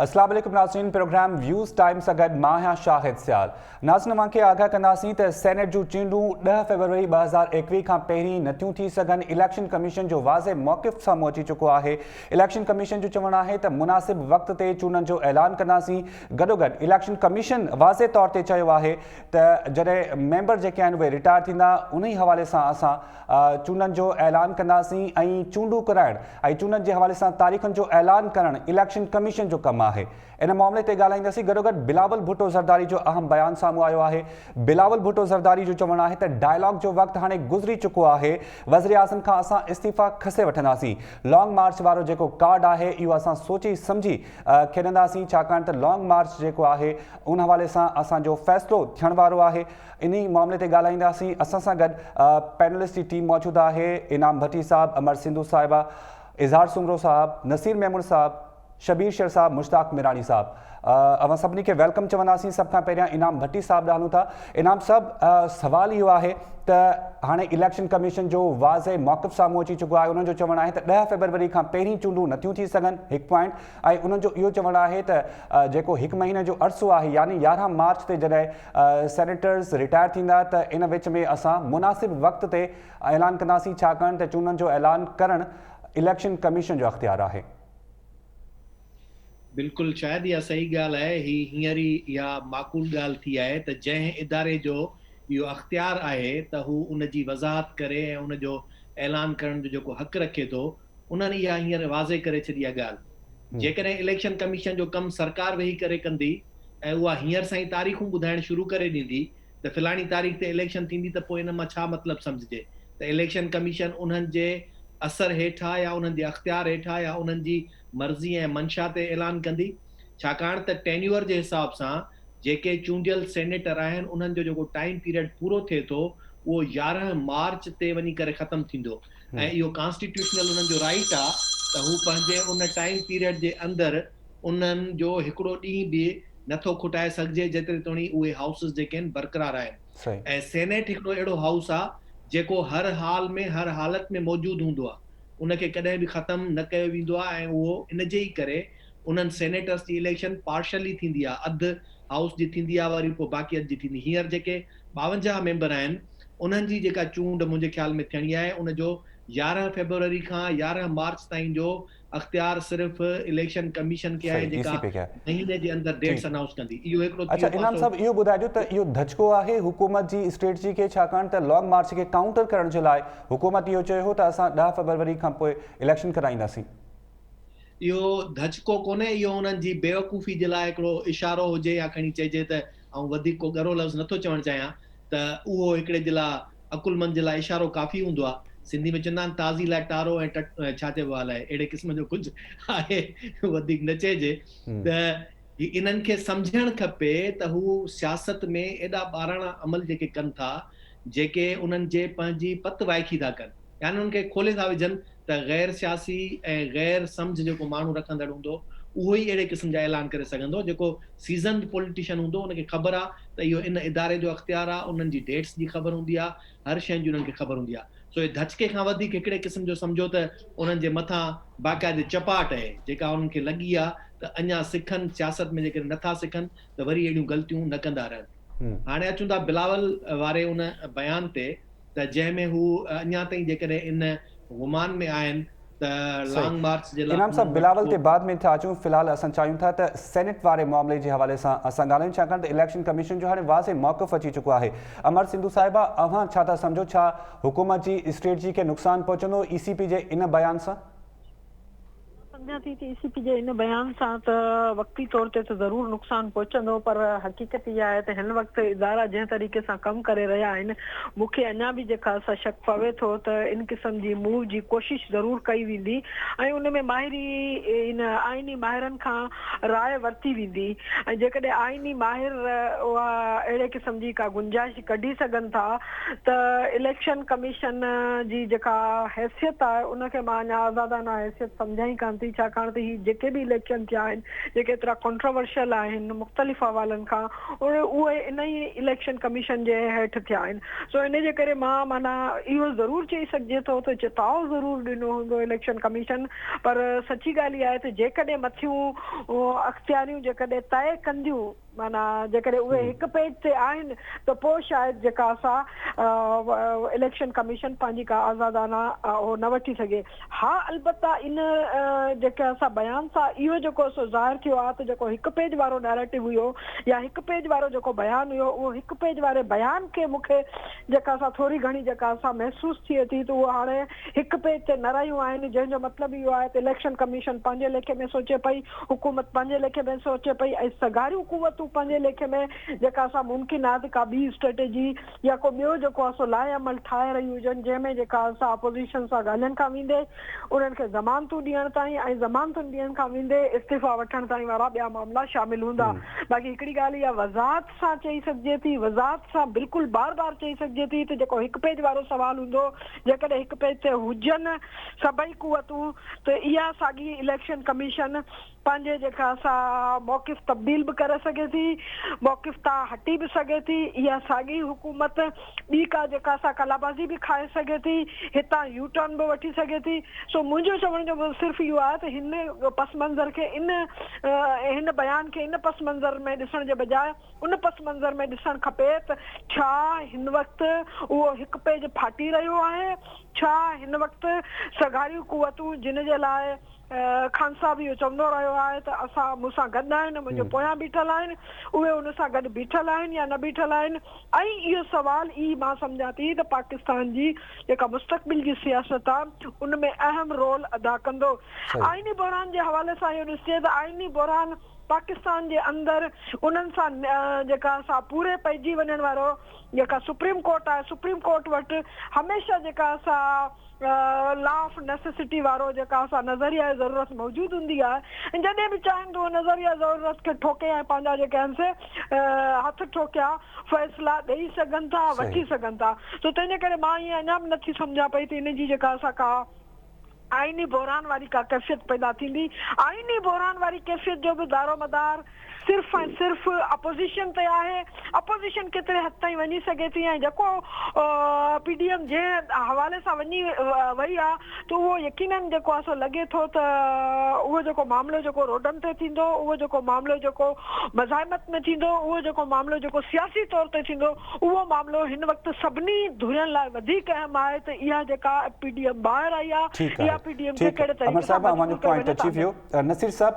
اسلام عليڪم ناظرين پروگرام ويوز ٽائيم سان گڏ مان آهيان شاهد سيال ناظرين اوهان کي آگاهه ڪنداسين ته سينيٽ جون چونڊون 10 فيبروري 2021 کان پهرين نٿيون ٿي سگهن اليڪشن ڪميشن جو واضح موقف سامهون اچي چڪو آهي اليڪشن ڪميشن جو چوڻ آهي ته مناسب وقت تي چونڊن جو اعلان ڪنداسين گڏوگڏ اليڪشن ڪميشن واضح طور تي چيو آهي ته جڏهن ميمبر جيڪي آهن اهي رٽائر ٿيندا انهي حوالي سان اسان چونڊن جو اعلان ڪنداسين ۽ چونڊون ڪرائڻ ۽ چونڊن جي حوالي سان تاريخن جو اعلان ڪرڻ اليڪشن ڪميشن جو ڪم آهي ان معاملي تي ڳالهائينداسين گڏوگڏ بلاول ڀٽو زرداري جو اهم بيان سامهون آيو آهي بلاول ڀٽو زرداري جو چوڻ آهي ته ڊائلاگ جو وقت هاڻي گذري چڪو آهي وزيراعظم کان اسان استعيفا کسي وٺنداسين لانگ مارچ وارو جيڪو ڪارڊ آهي اهو اسان سوچي سمجهي کيڏنداسين ڇاڪاڻ ته لانگ مارچ جيڪو آهي ان حوالي سان اسان جو فيصلو ٿيڻ وارو آهي انهي معاملي تي ڳالهائينداسين اسان سان گڏ پينلسٽ جي ٽيم موجود آهي انعام ڀٽي صاحب امر سنڌو صاحبه اظهار سومرو صاحب نصير ميمڻ صاحب شبير شر صاحب مشتاق ميراڻي صاحب اوهان سڀني کي welcome چونداسين سڀ کان پهريان انعام ڀٽي صاحب ڏانهن هلون ٿا انعام صاحب سوال اهو آهي ته هاڻي اليڪشن ڪميشن جو واضح موقف سامهون اچي چڪو آهي انهن جو چوڻ آهي ته 10 فيبروري کان پهرين چونڊون نٿيون ٿي سگهن هڪ پوائنٽ ۽ انهن جو اهو چوڻ آهي ته جيڪو هڪ مهيني جو عرصو آهي يعني 11 مارچ تي جڏهن سينيٽرز رٽائر ٿيندا ته ان وچ ۾ اسان مناسب وقت تي اعلان ڪنداسين ڇاڪاڻ ته چونڊن جو اعلان ڪرڻ اليڪشن ڪميشن جو اختيار آهي. بلڪل شايد اها صحيح ڳالهه آهي هي هينئر ئي اها معقول ڳالهه ٿي آهي ته جنهن اداري جو اهو اختيار آهي ته هو ان جي وضاحت ڪري ۽ ان جو اعلان ڪرڻ جو جيڪو حق رکي ٿو انهن اها هينئر واضح ڪري ڇڏي اها ڳالهه. جيڪڏهن اليڪشن ڪميشن جو ڪم سرڪار ويهي ڪري ڪندي ۽ اها هينئر سان ئي تاريخون ٻڌائڻ شروع ڪري ڏيندي ته فلاڻي تاريخ تي اليڪشن ٿيندي ته پوء ان مان ڇا مطلب سمجهجي ته اليڪشن ڪميشن انهن جي اثر هيٺ آ يا انهن جي اختيار هيٺ آ يا انهن جي مرضي ۽ منشا تي اعلان ڪندي ڇاڪاڻ ته ٽينيوئر جي حساب سان جيڪي چونڊيل سينيٽر آهن انهن جو جيڪو ٽائيم پيريڊ پورو ٿئي ٿو اهو 11 مارچ تي وڃي ڪري ختم ٿيندو ۽ اهو ڪانسٽيٽيوشنل انهن جو رائيٽ آ ته هو پنهنجي ان ٽائيم پيريڊ جي اندر انهن جو هڪڙو ڏينهن به نه ٿو کٽائي سگهجي جيتري توڻي اهي هائوسز جيڪي آهن برقرار آهن ۽ سينيٽ هڪڙو اهڙو هائوس آ جيڪو هر حال ۾ هر حالت ۾ موجود هوندو آ ان کي ڪڏهن به ختم نه ڪيو ويندو آ ۽ اهو ان جي ئي ڪري انهن سينيٽرس جي اليڪشن پارشلي ٿيندي آ اڌ هائوس جي ٿيندي آ وري پوء باقي اڌ جي ٿيندي هينئر جيڪي 52 ميمبر آهن انهن جي جيڪا چونڊ منهنجي خيال ۾ ٿيڻي آهي ان جو 11 فيبروري کان 11 مارچ تائين جو اختيار صرف اليڪشن ڪميشن کي آهي صحيح اي جيڪا سي پي کي آهي مهيني جي اندر ٺيڪ ڊيٽس انائونس ڪندي اهو هڪڙو ٿي اڇا ويو انعام پاسو. صاحب اهو ٻڌائجو ته اهو ڌچڪو آهي حڪومت جي اسٽريٽجي کي ڇاڪاڻ ته لانگ مارچ کي ڪائونٽر ڪرڻ جي لاء حڪومت اهو چيو هو ته اسان 10 فيبروري کان پوء اليڪشن ڪرائينداسين. اهو ڌچڪو ڪونهي اهو انهن جي بيوقوفي جي لاء هڪڙو اشارو هجي يا کڻي چئجي ته آئون وڌيڪ ڪو ڳرو لفظ نٿو چوڻ چاهيان ته اهو هڪڙي جي لاء عقلمند جي لاء اشارو ڪافي هوندو آهي. سنڌي ۾ چوندا آهن تازي لاء ٽارو ۽ ٽٽ ڇا چئبو آهي الائي اهڙي قسم جو ڪجهه آهي وڌيڪ نه چئجي ته هي انهن کي سمجهڻ کپي ته هو سياست ۾ ايڏا ٻاراڻا عمل جيڪي ڪن ٿا جيڪي انهن جي پنهنجي پت وائکي ٿا ڪن يعني انهن کي کولي ٿا وجهن ته غير سياسي ۽ غير سمجهه جيڪو ماڻهو رکندڙ هوندو اهو ئي اهڙي قسم جا اعلان ڪري سگهندو جيڪو سيزنڊ پوليٽيشن هوندو ان کي خبر آ ته اهو ان اداري جو اختيار آ انهن جي ڊيٽس جي خبر هوندي آ هر شين جي انهن کي خبر هوندي آ سو اهي ڌچڪي کان وڌيڪ هڪڙي قسم جو سمجهو ته انهن جي مٿان باقاعدي چپاٽ اهي جيڪا انهن کي لڳي آ ته اڃا سکن سياست ۾ جيڪڏهن نٿا سکن ته وري اهڙيون غلطيون نه ڪندا رهن هاڻي اچون ٿا بلاول واري ان بيان تي ته جنهن ۾ هو اڃا تائين جيڪڏهن ان گمان ۾ آهن ته صحيح لانگ مارچ جي لاء انعام صاحب انهن وٽ بلاول ڪو تي بعد ۾ ٿا اچون في الحال اسان چاهيون ٿا ته سينيٽ واري معاملي جي حوالي سان اسان ڳالهايون ڇاڪاڻ ته اليڪشن ڪميشن جو هاڻي واضح موقف اچي چڪو آهي امر سنڌو صاحبه اوهان ڇا ٿا سمجهو ڇا حڪومت جي اسٽريٽجي کي نقصان پهچندو اي سي پي جي ان بيان سان؟ مان سمجهان ٿي ته اي سي پي جي ان بيان سان ته وقتي طور تي ته ضرور نقصان پهچندو پر حقيقت اها آهي ته هن وقت ادارا جنهن طريقي سان ڪم ڪري رهيا آهن مون کي اڃا به جيڪا سا شڪ پوي ٿو ته ان قسم جي موو جي ڪوشش ضرور ڪئي ويندي ۽ ان ۾ ماهري ان آئيني ماهرن کان راء ورتي ويندي ۽ جيڪڏهن آئيني ماهر اها اهڙي قسم جي ڪا گنجائش ڪڍي سگهن ٿا ته اليڪشن ڪميشن جي جيڪا حيثيت آهي ان کي مان اڃا آزادانه حيثيت سمجهان ئي ڪانه ٿي. ٿي ڇاڪاڻ ته هي جيڪي به اليڪشن ٿيا آهن جيڪي ايترا ڪنٽروورشل آهن مختلف حوالن کان اهي ان ئي اليڪشن ڪميشن جي هيٺ ٿيا آهن سو ان جي ڪري مان معنيٰ اهو ضرور چئي سگهجي ٿو ته چتاء ضرور ڏنو هوندو اليڪشن ڪميشن پر سچي ڳالهه اها آهي ته جيڪڏهن مٿيون اختياريون جيڪڏهن طئي ڪنديون معنيٰ جيڪڏهن اهي هڪ پيج تي آهن ته پوء شايد جيڪا سا اليڪشن ڪميشن پنهنجي ڪا آزادانه اهو نه وٺي سگهي. ها البته ان جيڪا سا بيان سان اهو جيڪو سو ظاهر ٿيو آهي ته جيڪو هڪ پيج وارو نيريٽو هيو يا هڪ پيج وارو جيڪو بيان هيو اهو هڪ پيج واري بيان کي مون کي جيڪا سا ٿوري گهڻي جيڪا سا محسوس ٿئي ٿي ته اهو هاڻي هڪ پيج تي نه رهيون آهن جنهن جو مطلب اهو آهي ته اليڪشن ڪميشن پنهنجي ليکي ۾ سوچي پئي حڪومت پنهنجي ليکي ۾ سوچي پئي ۽ سگهاريون قوتون پنهنجي ليکي ۾ جيڪا سا ممڪن آهي ته ڪا ٻي اسٽريٽجي يا ڪو ٻيو جيڪو آهي سو لائحه عمل ٺاهي رهيون هجن جنهن ۾ جيڪا سا اپوزيشن سان ڳالهين کان ويندي انهن کي ضمانتون ڏيڻ تائين ۽ ضمانتن ڏيڻ کان ويندي استعيفا وٺڻ تائين وارا ٻيا معاملا شامل هوندا باقي هڪڙي ڳالهه اها وضاحت سان چئي سگهجي ٿي وضاحت سان بلڪل بار بار چئي سگهجي ٿي ته جيڪو هڪ پيج وارو سوال هوندو جيڪڏهن هڪ پيج تي هجن سڀئي قوتون ته اها ساڳي اليڪشن ڪميشن پنهنجي جيڪا سا موقف تبديل به ڪري سگهي ٿي، موقف تان هٽي به سگهي ٿي، اها ساڳي حڪومت ٻي ڪا جيڪا سا قلابازي به کائي سگهي ٿي، هتان يو ٽرن به وٺي سگهي ٿي، سو منهنجو چوڻ جو صرف اهو آهي ته هن پس منظر کي ان هن بيان کي ان پس منظر ۾ ڏسڻ جي بجاء ان پس منظر ۾ ڏسڻ کپي ته ڇا هن وقت اهو هڪ پيج ڦاٽي رهيو آهي؟ ڇا هن وقت سگهاريون قوتون جن جي لاء خان صاحب اهو چوندو رهيو آهي ته اسان مون سان گڏ آهن منهنجي پويان بيٺل آهن اهي ان سان گڏ بيٺل آهن يا نه بيٺل آهن ۽ اهو سوال ئي مان سمجهان ٿي ته پاڪستان جي جيڪا مستقبل جي سياست آهي ان ۾ اهم رول ادا ڪندو. آئيني بحران جي حوالي سان اهو ڏسجي ته آئيني بحران پاڪستان جي اندر انهن سان جيڪا سا پوري پئجي وڃڻ وارو جيڪا سپريم ڪورٽ آهي سپريم ڪورٽ وٽ هميشه جيڪا سا لا آف نيسيسٽي وارو جيڪا سا نظريه ضرورت موجود هوندي آهي ۽ جڏهن به چاهين ته اهو نظريه ضرورت کي ٺوڪي ۽ پنهنجا جيڪي آهن سي هٿ ٺوڪيا فيصلا ڏئي سگهن ٿا وٺي سگهن ٿا سو تنهن جي ڪري مان ائين اڃا به نٿي سمجهان پئي ته ان جي جيڪا سا ڪا آئيني بحران واري ڪا ڪيفيت پيدا ٿيندي. آئيني بحران واري ڪيفيت جو به دارومدار صرف ۽ صرف اپوزيشن تي آهي. اپوزيشن ڪيتري حد تائين وڃي سگهي ٿي ۽ جيڪو پي ڊي ايم جنهن حوالي سان وڃي وئي آهي ته اهو يقينن جيڪو آهي سو لڳي ٿو ته اهو جيڪو معاملو جيڪو روڊن تي ٿيندو اهو جيڪو معاملو جيڪو مزاحمت ۾ ٿيندو اهو جيڪو معاملو جيڪو سياسي طور تي ٿيندو اهو معاملو هن وقت سڀني ڌرين لاء وڌيڪ اهم آهي ته اها جيڪا پي ڊي ايم ٻاهر آئي آهي ٺيڪ اها آهي پي ڊي ايم کي ٺيڪ ڪهڙي امر طريقي سان صاحب اوهان جو مجبور ڪيو پوائنٽ وڃي ته اچي اندر ويو نصير صاحب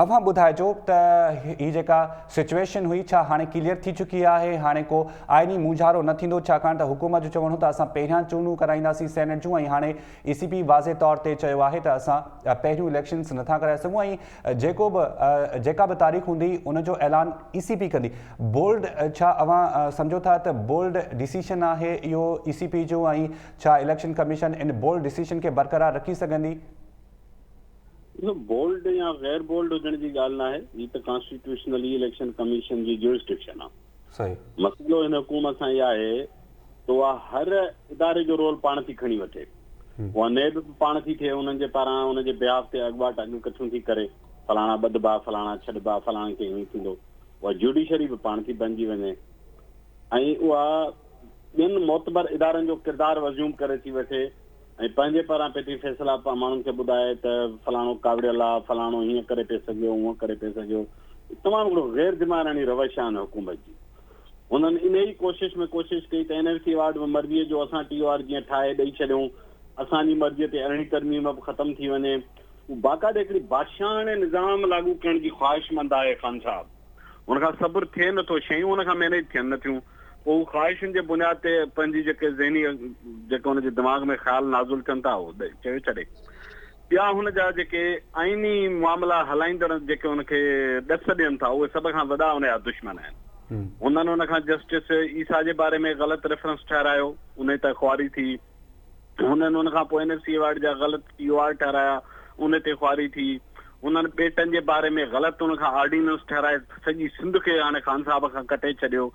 اوهان ٻڌائجو ته هي جيڪا سچويشن هئي ڇا هاڻي ڪليئر ٿي چڪي آهي هاڻي ڪو آئيني مونجهارو نه ٿيندو ڇاڪاڻ ته حڪومت جو چوڻ هو ته اسان پهريان چونڊون ڪرائينداسين سينيٽ جون ۽ هاڻي اي سي پي واضح طور تي چيو آهي ته اسان پهريون اليڪشنز نٿا ڪرائي سگهون ۽ جيڪو به جيڪا به تاريخ هوندي ان جو اعلان اي سي پي ڪندي. بولڊ ڇا اوهان سمجهو ٿا ته بولڊ ڊسيشن آهي اهو اي سي پي جو ۽ ڇا اليڪشن ڪميشن ان بولڊ ڊسيشن کي برقرار رکي سگهندي؟ اهو بولڊ يا غير بولڊ هجڻ جي ڳالهه ناهي، هي ته ڪانسٽيٽيوشنلي اليڪشن ڪميشن جي جوئرسڊڪشن آهي. صحيح. مسئلو هن حڪومت سان اها آهي ته اها هر اداري جو رول پاڻ ٿي کڻي وٺي. اها نيب به پاڻ ٿي ٿئي انهن جي پاران ان جي بيهاف تي اڳواٽ اڳڪٿيون ٿي ڪري، فلاڻا ٻڌبا، فلاڻا ڇڏبا، فلاڻن کي ائين ٿيندو. اها جوڊيشري به پاڻ ٿي بنجي وڃي ۽ اها ٻين معتبر ادارن جو ڪردار وزيوم ڪري ٿي وٺي ۽ پنهنجي پاران پئي ٿي فيصلا ماڻهن کي ٻڌائي ته فلاڻو ڪاوڙيل آ، فلاڻو هيئن ڪري پئي سگهيو، هونئن ڪري پئي سگهيو. تمام هڪڙو غير ذميواراڻي روش آهي هن حڪومت جي. هنن انهيء ئي ڪوشش ۾ ڪوشش ڪئي ته اين ايف سي ايوارڊ ۾ مرضيء جو اسان ٽي او آر جيئن ٺاهي ڏئي ڇڏيون، اسان جي مرضيء تي ارڙهين ترميم به ختم ٿي وڃي. هو باقاعده هڪڙي بادشاهاڻي نظام لاڳو ڪرڻ جي خواهشمند آهي خان صاحب. هن کان صبر ٿئي نٿو، شيون هن کان مينيج ٿين نٿيون. پوء هو خواهشن جي بنياد تي پنهنجي جيڪي ذهني جيڪي هن جي دماغ ۾ خيال نازل ٿين ٿا اهو چيو ڇڏي. ٻيا هن جا جيڪي آئيني معاملا هلائيندڙ جيڪي هن کي ڏس ڏين ٿا اهي سڀ کان وڏا هن جا دشمن آهن. هنن هن کان جسٽس عيسيٰ جي باري ۾ غلط ريفرنس ٺهرايو انهي تي خواري ٿي. هنن ان کان پوء اين ايف سي ايوارڊ جا غلط ٽي او آر ٺهرايا ان تي خواري ٿي. هنن ٻيٽن جي باري ۾ غلط ان کان آرڊيننس ٺهرائي سڄي سنڌ کي هاڻي خان صاحب کان ڪٽي ڇڏيو.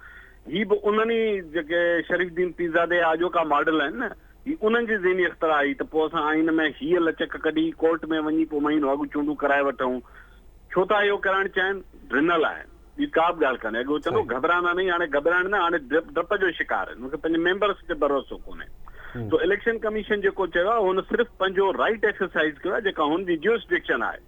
هي به انهن ئي جيڪي شريف الدين پيرزادي جا اڄوڪا ماڊل آهن نه. هي انهن جي ذهني اختراع هئي ته پوء اسان آئين ۾ هيء لچڪ ڪڍي ڪورٽ ۾ وڃي پوء مهينو اڳ چونڊون ڪرائي وٺون. ڇو ٿا اهو ڪرائڻ چاهين؟ ڊنل آهن. ٻي ڪا به ڳالهه ڪانهي. اڳ هو چوندو هو گهٻرائندا نه هاڻي گهٻرائڻ نه هاڻي ڊپ جو شڪار آهن. هن کي پنهنجي ميمبرس تي ڀروسو ڪونهي. سو اليڪشن ڪميشن جيڪو چيو آهي هن صرف پنهنجو رائيٽ ايڪسرسائيز ڪيو آهي جيڪا هن جي جيورسڊڪشن آهي.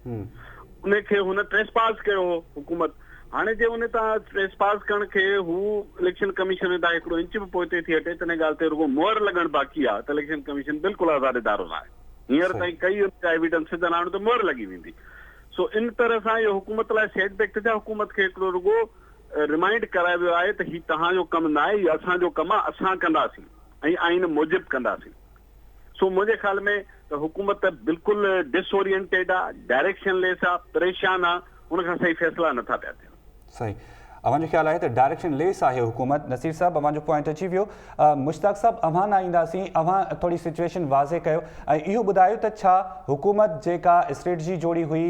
ان کي هن ٽريس پاس ڪيو هو حڪومت هاڻي جي ان تان ٽريس پاس ڪرڻ کي هو اليڪشن ڪميشن تان هڪڙو انچ به پوئتي ٿي هٽي تنهن ڳالهه تي رڳو مهر لڳڻ باقي آهي ته اليڪشن ڪميشن بلڪل آزاد ادارو نه آهي هينئر تائين ڪئي ان جا ايويڊنس سڌا آڻيو ته مهر لڳي ويندي سو ان طرح سان اهو حڪومت لاء سيٽ بيڪ ته ڇا حڪومت کي هڪڙو رڳو ريمائنڊ ڪرايو ويو آهي ته هي توهان جو ڪم نه آهي هي اسان جو ڪم آهي اسان ڪنداسين ۽ آئين موجب ڪنداسين. سو منهنجي خيال ۾ ته حڪومت بلڪل ڊس اورينٽيڊ آ، ڊائريڪشن ليس آ، پريشان آ، ان کان صحيح فيصلا نه ٿا پيا ٿين. صحيح اوهان جو خيال آهي ته ڊائريڪشن ليس آهي حڪومت. نصير صاحب اوهان جو پوائنٽ اچي ويو. مشتاق صاحب اوهان ڏانهن اينداسين اوهان ٿوري سچويشن واضح ڪيو ۽ اهو ٻڌايو ته ڇا حڪومت جيڪا اسٽريٽجي جوڙي هئي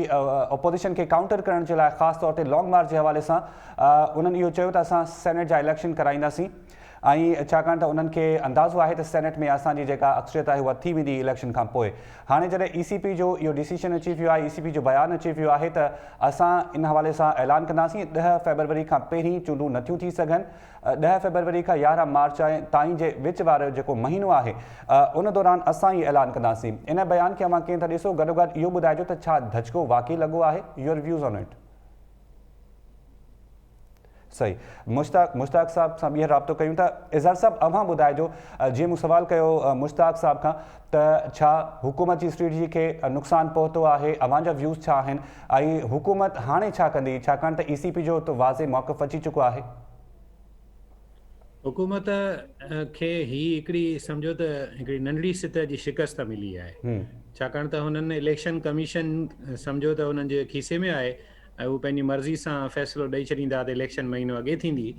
اپوزيشن کي ڪائونٽر ڪرڻ جي لاء خاص طور تي لانگ مارچ جي حوالي سان انهن اهو چيو ته اسان سينيٽ جا اليڪشن ڪرائينداسين ۽ ڇاڪاڻ ته انهن کي اندازو آهي ته سينيٽ ۾ اسان جي جيڪا اڪثريت آهي اها ٿي ويندي اليڪشن کان پوء. هاڻي جڏهن اي سي پي جو اهو ڊسيشن اچي ويو آهي، اي سي پي جو بيان اچي ويو آهي ته اسان ان حوالي سان اعلان ڪنداسين ڏهه فيبروري کان پهرين چونڊون نٿيون ٿي سگهن، ڏهه فيبروري کان 11 مارچ تائين جي وچ وارو جيڪو مهينو آهي ان دوران اسان ئي اعلان ڪنداسين. ان بيان کي اوهان ڪيئن ٿا ڏسو؟ گڏوگڏ اهو ٻڌائجو ته ڇا ڌچڪو واقعي لڳو آهي؟ Your views on it. صحيح مشتاق مشتاق صاحب سان ٻيهر رابطو ڪيون ٿا اظهار صاحب اوهان ٻڌائجو جيئن مون سوال ڪيو مشتاق صاحب کان ته ڇا حڪومت جي اسٽريٽجي کي نقصان پهتو آهي اوهان جا ويوز ڇا آهن ۽ حڪومت هاڻي ڇا ڪندي ڇاڪاڻ ته اي سي پي جو ته واضح موقف اچي چڪو آهي. حڪومت کي هي هڪڙي سمجهو ته هڪڙي ننڍڙي سطح جي شڪست ملي آهي ڇاڪاڻ ته هنن اليڪشن ڪميشن سمجهو ته انهن جي کيسي ۾ آهي ۽ هو پنهنجي مرضي سان فيصلو ڏئي ڇڏيندا ته اليڪشن مهينو اڳي ٿيندي.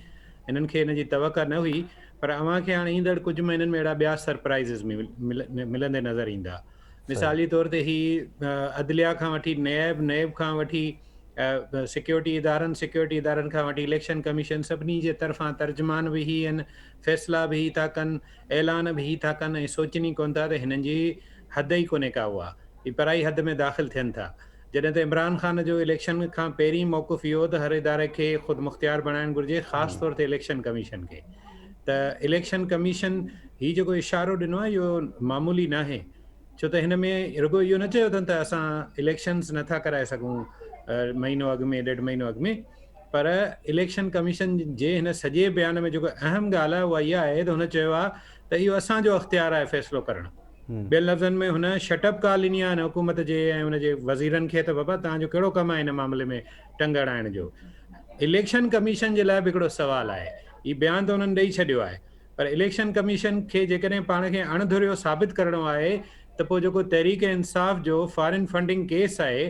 هنن کي ان جي توقع نه هئي پر اوهان کي هاڻي ايندڙ ڪجهه مهينن ۾ اهڙا ٻيا سرپرائيزز ملندي نظر ايندا. مثال جي طور تي هي عدليا کان وٺي نيب، نيب کان وٺي سيڪيورٽي ادارن، سيڪيورٽي ادارن کان وٺي اليڪشن ڪميشن سڀني جي طرفان ترجمان به هي آهن، فيصلا به هي ٿا ڪن، اعلان به هي ٿا ڪن ۽ سوچين ئي ڪونه ٿا ته هنن جي حد ئي ڪونهي ڪا اها. هي پرائي حد ۾ داخل ٿين ٿا. جڏهن ته عمران خان جو اليڪشن کان پهرين موقف اهو هو ته هر اداري کي خودمختيار بڻائڻ گهرجي خاص طور تي اليڪشن ڪميشن کي ته اليڪشن ڪميشن هي جيڪو اشارو ڏنو آهي اهو معمولي ناهي ڇو ته هن ۾ رڳو اهو نه چيو اٿن ته اسان اليڪشنز نٿا ڪرائي سگهون مهينو اڳ ۾ ڏيڍ مهينو اڳ ۾ پر اليڪشن ڪميشن جي هن سڄي بيان ۾ جيڪو اهم ڳالهه آهي اها اها آهي ته هن چيو آهي ته اهو اسان جو اختيار آهي فيصلو ڪرڻ ٻين لفظن ۾ هن شٽ اپ ڪال ڏني آهي هن حڪومت جي ۽ ان جي وزيرن کي ته بابا توهان جو ڪهڙو ڪم آهي هن معاملي ۾ ٽنگ اڙائڻ جو. اليڪشن ڪميشن جي لاء به هڪڙو سوال آهي. هي بيان ته انهن ڏئي ڇڏيو آهي پر اليڪشن ڪميشن کي جيڪڏهن پاڻ کي اڻ ڌريو ثابت ڪرڻو آهي ته پوء جيڪو تحريڪ انصاف جو فارين فنڊنگ ڪيس آهي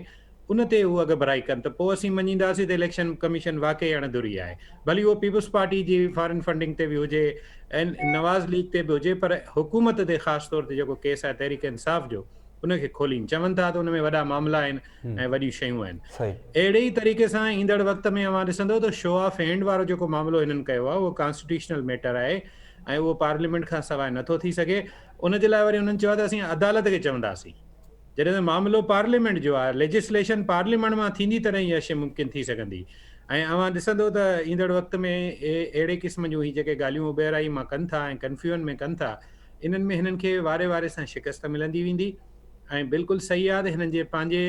ان تي هو اڳڀرائي ڪن ته پوء اسين مڃينداسين ته اليڪشن ڪميشن واقعي اڻ ڌري آهي. ڀلي اهو پيپلز پارٽي جي فارين فنڊنگ تي به هجي ۽ نواز ليگ تي به هجي پر حڪومت تي خاص طور تي جيڪو ڪيس آهي تحريڪ انصاف جو ان کي کولين. چون ٿا ته ان ۾ وڏا معاملا آهن ۽ وڏيون شيون آهن. اهڙي ئي طريقي سان ايندڙ وقت ۾ اوهان ڏسندو ته شو آف هينڊ وارو جيڪو معاملو هنن ڪيو آهي اهو ڪانسٽيٽيوشنل ميٽر آهي ۽ اهو پارليامينٽ کان سواء نٿو ٿي سگهي. ان جي لاء وري هنن چيو آهي ته اسين عدالت کي چونداسين. جڏهن ته معاملو پارليامينٽ جو آهي، ليجسليشن پارليامينٽ مان ٿيندي تڏهن اها شيء ممڪن ٿي سگهندي ۽ اوهان ڏسندو ته ايندڙ وقت ۾ اهڙي قسم جون هي جيڪي ڳالهيون اٻهرائي مان ڪن ٿا ۽ ڪنفيون ۾ ڪن ٿا انهن ۾ هنن کي واري واري سان شڪست ملندي ويندي ۽ بلڪل صحيح آهي ته هنن جي پنهنجي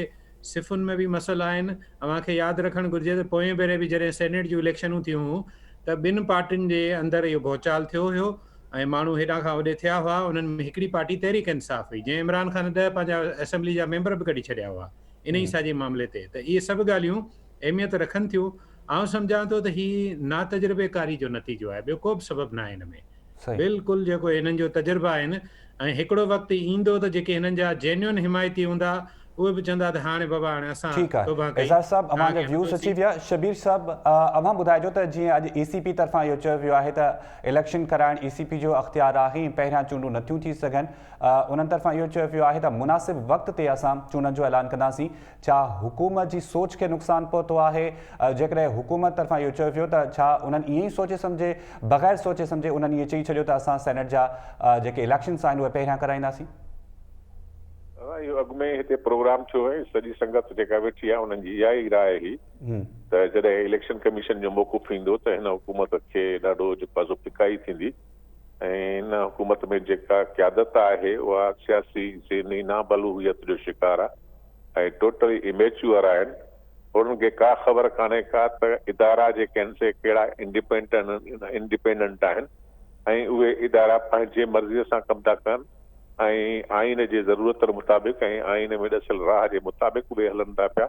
صفن ۾ به مسئلا آهن اوهان کي ياد رکڻ گهرجي ته پوئين ڀيري به جڏهن سينيٽ جون اليڪشنون ٿيون هيون ته ٻن پارٽين جي اندر اهو ڀونچال ٿيو هيو ۽ ماڻهو هيڏانهن کان هوڏي ٿيا هئا، انهن ۾ هڪڙي پارٽي تحريڪ انصاف هئي، جنهن عمران خان ڏهه پنهنجا اسيمبلي جا ميمبر به ڪڍي ڇڏيا هئا، انهي ساڄي معاملي تي ته اهي سڀ ڳالهيون اهميت رکن ٿيون، آئون سمجهان ٿو ته هي ناتجربيڪاري جو نتيجو آهي، ٻيو ڪو به سبب ناهي هن ۾، بلڪل جيڪو هنن جو تجربا آهن ۽ هڪڙو وقت ايندو ته جيڪي هنن جا جينيون حمايتي هوندا، اهي به چوندا ته هاڻي بابا هاڻي اسان ٺيڪ آهي توبه ڪئي اعجاز صاحب توهان اوهان جا کي ويوز افسوس اچي ويا شبير صاحب اوهان ٻڌائجو ته جيئن اڄ اي سي پي طرفان اهو چيو ويو آهي ته اليڪشن ڪرائڻ اي سي پي جو اختيار آهي ۽ پهريان چونڊون نٿيون ٿي سگهن انهن طرفان اهو چيو ويو آهي ته مناسب وقت تي اسان چونڊن جو اعلان ڪنداسين ڇا حڪومت جي سوچ کي نقصان پهتو آهي جيڪڏهن حڪومت طرفان اهو چيو ويو ته ڇا انهن ائين ئي سوچي سمجهي بغير سوچي سمجهي انهن ائين چئي ڇڏيو ته اسان سينيٽ جا جيڪي اليڪشنس آهن اهي پهريان ڪرائينداسين. دادا اهو اڳ ۾ هتي پروگرام ٿيو ۽ سڄي سنگت جيڪا ويٺي آهي انهن جي اها ئي راء هئي ته جڏهن اليڪشن ڪميشن جو موقف ايندو ته هن حڪومت کي ڏاڍو جيڪو آهي سو ڦڪائي ٿيندي ۽ هن حڪومت ۾ جيڪا قيادت آهي اها سياسي ذهني نابلوغيت جو شڪار آهي ۽ ٽوٽلي اميچوئر آهن انهن کي ڪا خبر ڪانهي ڪا ته ادارا جيڪي آهن سي ڪهڙا انڊيپينڊنٽ آهن ۽ اهي ادارا پنهنجي مرضي سان ڪم ٿا ڪن ۽ آئين جي ضرورتن مطابق ۽ آئين ۾ ڏسيل راهه جي مطابق اهي هلن ٿا پيا.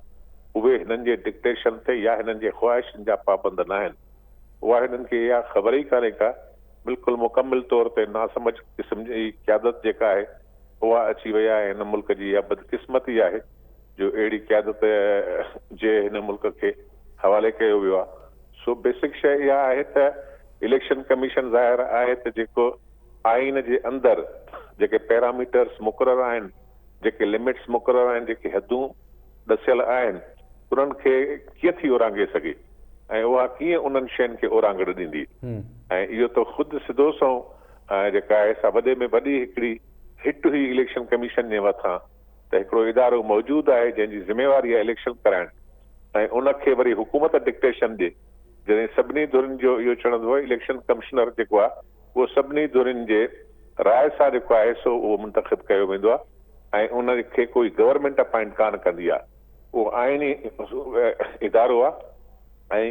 اهي هنن جي ڊڪٽيشن تي يا هنن جي خواهشن جا پابند ناهن. اها هنن کي اها خبر ئي ڪانهي ڪا. بلڪل مڪمل طور تي ناسمجهه قسم جي قيادت جيڪا آهي اها اچي وئي آهي ۽ هن ملڪ جي اها بدقسمتي آهي جو اهڙي قيادت جي هن ملڪ کي حوالي ڪيو ويو آهي. سو بيسڪ شيء اها آهي ته اليڪشن ڪميشن ظاهر آهي ته جيڪو آئين جي اندر جيڪي پيراميٽرز مقرر آهن، جيڪي لمٽس مقرر آهن، جيڪي حدون ڏسيل آهن، انهن کي ڪيئن ٿي اورانگهي سگهي ۽ اها ڪيئن انهن شين کي اورانگهڙ ڏيندي ۽ اهو ته خود سڌو سنئون جيڪا آهي سا وڏي ۾ وڏي هڪڙي هٽ هئي اليڪشن ڪميشن جي مٿان ته هڪڙو ادارو موجود آهي جنهن جي ذميواري آهي اليڪشن ڪرائڻ ۽ ان کي وري حڪومت ڊڪٽيشن ڏي جڏهن سڀني ڌرين جو اهو چڙهندو اليڪشن ڪمشنر جيڪو آهي اهو سڀني ڌرين جي راء سان جيڪو آهي سو اهو منتخب ڪيو ويندو آهي ۽ ان کي ڪوئي گورنمينٽ اپائنٽ ڪانه ڪندي آهي اهو آئيني ادارو آهي ۽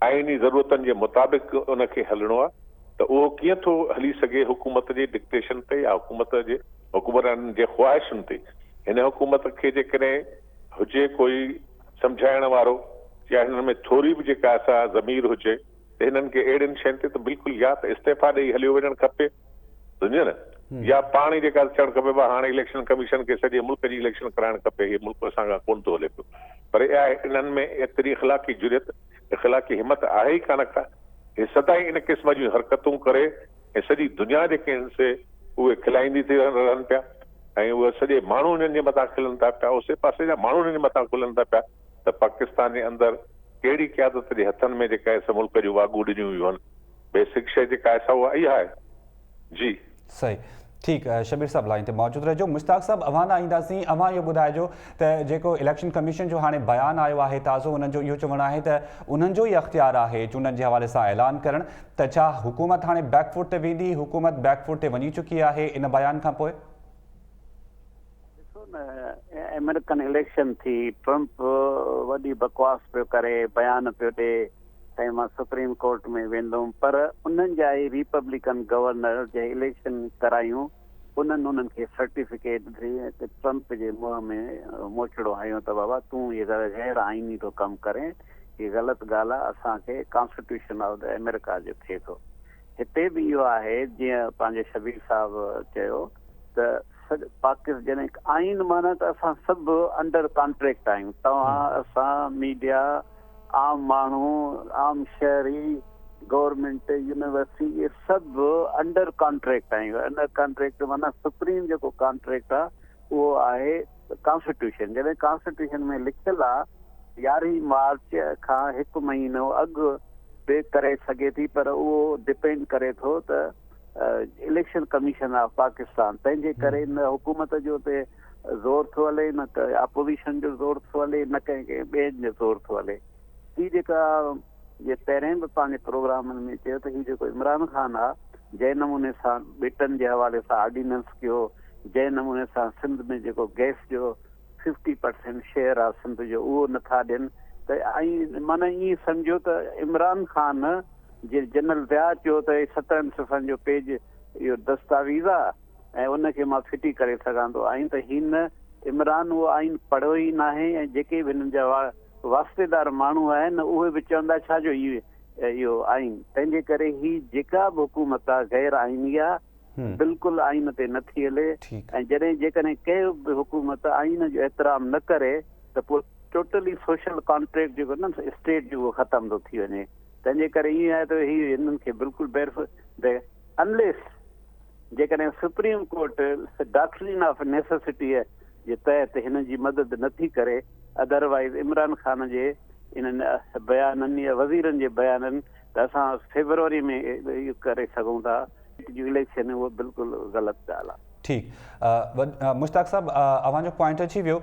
آئيني ضرورتن جي مطابق ان کي هلڻو آهي ته اهو ڪيئن ٿو هلي سگهي حڪومت جي ڊڪٽيشن تي يا حڪومت جي حڪمرانن جي خواهشن تي هن حڪومت کي جيڪڏهن هجي ڪوئي سمجهائڻ وارو يا هنن ۾ ٿوري به جيڪا سا ضمير هجي ته هنن کي اهڙين شين تي ته بلڪل يا ته استعيفا ڏئي هليو وڃڻ کپي سمجهيو نه يا پاڻ ئي جيڪا چوڻ کپي ڀا هاڻي اليڪشن ڪميشن کي سڄي ملڪ جي اليڪشن ڪرائڻ کپي هي ملڪ اسان کان ڪونه ٿو هلي پيو پر اها انهن ۾ ايتري اخلاقي جرئت اخلاقي همت آهي ئي ڪانه ڪا هي سدائين ان قسم جون حرڪتون ڪري ۽ سڄي دنيا جيڪي آهن سي اهي کلائيندي ٿي رهن پيا ۽ اهي سڄي ماڻهو انهن جي مٿان کلن ٿا پيا اوسي پاسي جا ماڻهو انهن جي مٿان کلن ٿا پيا ته پاڪستان جي اندر ڪهڙي قيادت جي هٿن ۾ جيڪا آهي سا ملڪ جون واڳون ڏنيون ويون آهن بيسڪ شيء جيڪا آهي سا اها اها آهي جي. صحيح ٺيڪ شبير صاحب لائين تي موجود رهجو مشتاق صاحب اوهان ڏانهن اينداسين اوهان اهو ٻڌائجو ته جيڪو اليڪشن ڪميشن جو هاڻي بيان آيو آهي تازو انهن جو اهو چوڻ آهي ته انهن جو ئي اختيار آهي چونڊن جي حوالي سان اعلان ڪرڻ ته ڇا حڪومت هاڻي بيڪ فوٽ تي ويندي حڪومت بيڪ فوٽ تي وڃي چڪي آهي ان بيان کان پوء؟ ڏسو نه آمريڪن اليڪشن ٿي ٽرمپ وڏي بڪواس پيو ڪري بيان پيو ڏي سائين مان سپريم ڪورٽ ۾ ويندم پر انهن جا ئي ريپبلڪن گورنر جنهن اليڪشن ڪرايون انهن انهن کي سرٽيفڪيٽ ڏئي ٽرمپ جي منهن ۾ موچڙو هنيو ته بابا تون هي غير آئيني ٿو ڪم ڪرين هي غلط ڳالهه آهي اسان کي ڪانسٽيٽيوشن آف the آمريڪا جو ٿئي ٿو هتي به اهو آهي جيئن پنهنجي شبير صاحب چيو ته سڄ پاڪس جڏهن آئين معنيٰ ته اسان سڀ انڊر ڪانٽريڪٽ آهيون توهان اسان ميڊيا عام ماڻهو عام شهري گورنمينٽ يونيورسٽي اهي سڀ انڊر ڪانٽريڪٽ آهيون انڊر ڪانٽريڪٽ معنيٰ سپريم جيڪو ڪانٽريڪٽ آهي اهو آهي ڪانسٽيٽيوشن جڏهن ڪانسٽيٽيوشن ۾ لکيل آهي يارهين مارچ کان هڪ مهينو اڳ به ڪري سگهي ٿي پر اهو ڊپينڊ ڪري ٿو ته اليڪشن ڪميشن آف پاڪستان تنهن جي ڪري نه حڪومت جو تي زور ٿو هلي نه ته اپوزيشن جو زور ٿو هلي نه ڪنهن ڪنهن ٻئي جو زور ٿو هلي هي جيڪا جي پهرين به پنهنجي پروگرامن ۾ چيو ته هي جيڪو عمران خان آ جنهن نموني سان ٻيٽن جي حوالي سان آرڊيننس ڪيو جنهن نموني سان سنڌ ۾ جيڪو گئس جو ففٽي پرسينٽ شيئر آ سنڌ جو اهو نٿا ڏين ته ۽ معنی ائين سمجهو ته عمران خان جي جنرل ضياء چيو ته هي سترهن صفحن جو پيج اهو دستاويز آ ۽ ان کي مان ڦٽي ڪري سگهان ٿو آئين ته هن عمران اهو آئين پڙهيو ئي ناهي ۽ جيڪي به هنن جا واسطيدار ماڻهو آهن اهي به چوندا ڇا جو اهو آئين تنهن جي ڪري هي جيڪا به حڪومت آ غير آئيني آ. بلڪل آئين تي نه ٿي هلي ۽ جڏهن جيڪڏهن ڪنهن به حڪومت آئين جو احترام نه ڪري ته پوء ٽوٽلي سوشل ڪانٽريڪٽ جيڪو نه اسٽيٽ جو اهو ختم ٿو ٿي وڃي تنهن جي ڪري ائين آهي ته هي هنن کي بلڪل بيرف انليس جيڪڏهن supreme court doctrine of necessity جي تحت هنن جي مدد نه ٿي ڪري ادروائيز عمران خان جي انهن بيانن يا وزيرن جي بيانن ته اسان فيبروري ۾ اهو ڪري سگهون ٿا جون اليڪشن اهو بلڪل غلط ڳالهه آهي. ٺيڪ مشتاق صاحب اوهان جو پوائنٽ اچي ويو.